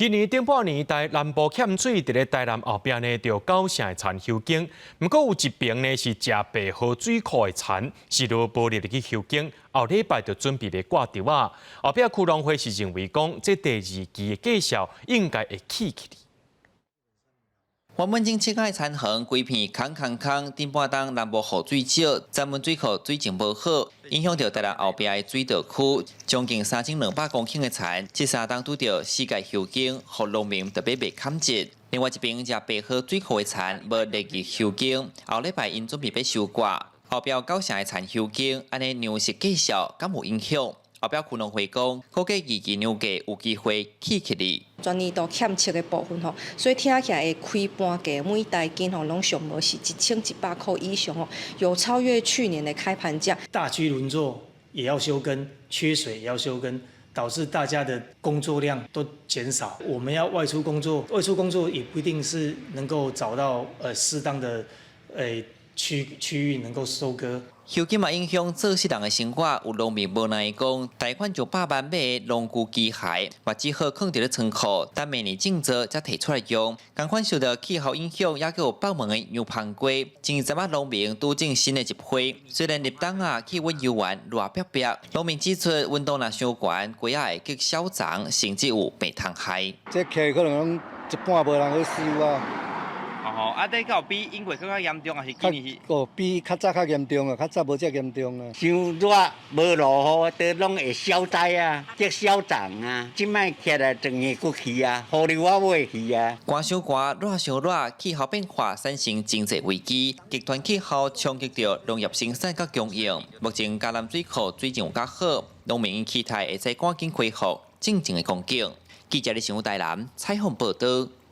今年頂半年台南部欠水，佇咧台南後壁呢，著九成的田休耕。毋過有一爿呢是食白河水庫的田，是都無列入去休耕，後禮拜就準備欲割稻仔。後壁區農會是認為講，這第二季的果數應該會起起。原本種七甲的田園，規片空空空，頂半冬南部雨水少，咱們水庫水情無好，影響著台南後壁的水稻區，將近3200公頃的田，這三冬拄著四界休耕，予農民特別袂堪折。另外一爿食白河水庫的田，無列入休耕，後禮拜𪜶準備欲收割，後壁九成的田休耕，按呢糧食價數敢有影響？後壁區農會講，估計二季糧價有機會起起來。全年度欠缺的部分吼，所以聽起來的開盤價每台斤吼攏上無是1100塊以上哦，有超越去年的開盤價。大區輪作也要休耕，缺水也要休耕，導致大家的工作量都減少。我們要外出工作，外出工作也不一定是能夠找到適當的區域能夠收割。休耕嘛影響做事人的生活，有農民無奈講，貸款上百萬買的農具機械，嘛只好囥佇咧倉庫，等明年種作才提出來用。仝款受著氣候影響，猶閣有爆毛的牛棚瓜，前陣仔農民拄種新的一批。雖然入冬啊，氣溫猶原熱逼逼，農民指出溫度若傷懸，瓜仔會激消長，甚至有病蟲害。這客可能攏一半無人去收啊。哦，啊，這敢有比英國閣較嚴重，抑是今年是？哦，比較早較嚴重啊，較早無遮嚴重啊。傷熱無落雨，都攏會消災啊，激消長啊。這擺起來整個骨去啊，雨流啊尾去啊。寒傷寒，熱傷熱，氣候變化產生真濟危機，極端氣候衝擊著農業生產佮供應。目前嘉南水庫水情有較好，農民期待會使趕緊恢復正常的光景。記者李新武台南採訪報導。